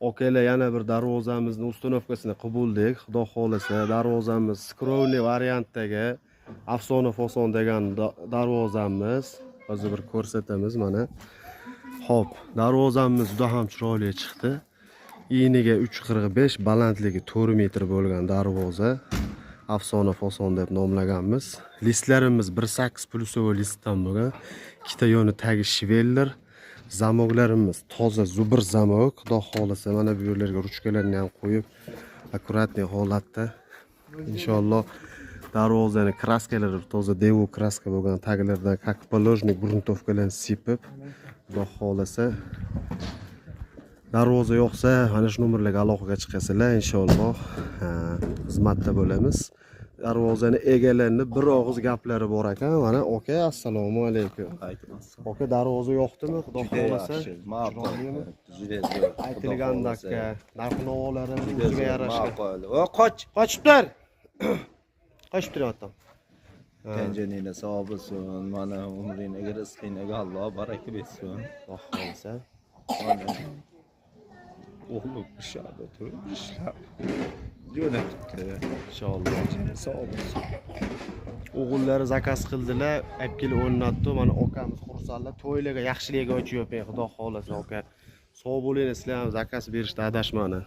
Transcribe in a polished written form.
Okalar, yana bir darvozamizni установка sini qilib bo'ldik. Xudo xohlasa, darvozamiz скромный variantdagi Afsona Foson degan darvozamiz. Hozir bir ko'rsatamiz mana. Xo'p, darvozamiz juda ham chiroyli chiqdi. Eniga 3,45, balandligi 4 metr bo'lgan darvoza. Afsona Foson deb nomlaganmiz. Listlarimiz 1.8 плюсовой listdan bo'lgan. Ikkita yoni tagi швеллер. Замок larimiz toza зубр замок. Xudo xohlasa, mana bu yerlarga ruchkalarni ham qo'yib, аккуратный holatda inshaalloh darvozani краска lari toza devu краска bo'lgan, taglaridan как положено грунтовка larni sepib, xudo xohlasa, darvoza yoqsa, mana shu nomerlarga aloqaga chiqasizlar, inshaalloh xizmatda bo'lamiz. Darvozani egalarini bir og'iz gaplari bor ekan. Mana aka, assalomu alaykum. Alaykum assalom. Aka, darvoza yoqdimi, xudo Juda xohlasa? yaxshi, ma'qul. Chiroylimi? Juda zo'r. Aytilgandakka narx navolarimiz Juda o'ziga zo'r, yarasha. Ma'qul. O, qoch, Qochib tur, qochib turyapti. Janjangni sog' bo'lsin, mana umringga, rizqingga Alloh baraka bersin. Xudo xohlasa. Mana o'g'lim ishlarda turib ishlab jo'natibdi. Inshaalloh. Sog' bo'lsin. O'g'illari заказ qildilar, olib kelib o'rnatdi. Mana akamiz xursandlar. To'ylarga yaxshilikga ochyapman, xudo xohlasa, aka. Sog' bo'linglar, sizlar ham заказ berishda adashmani.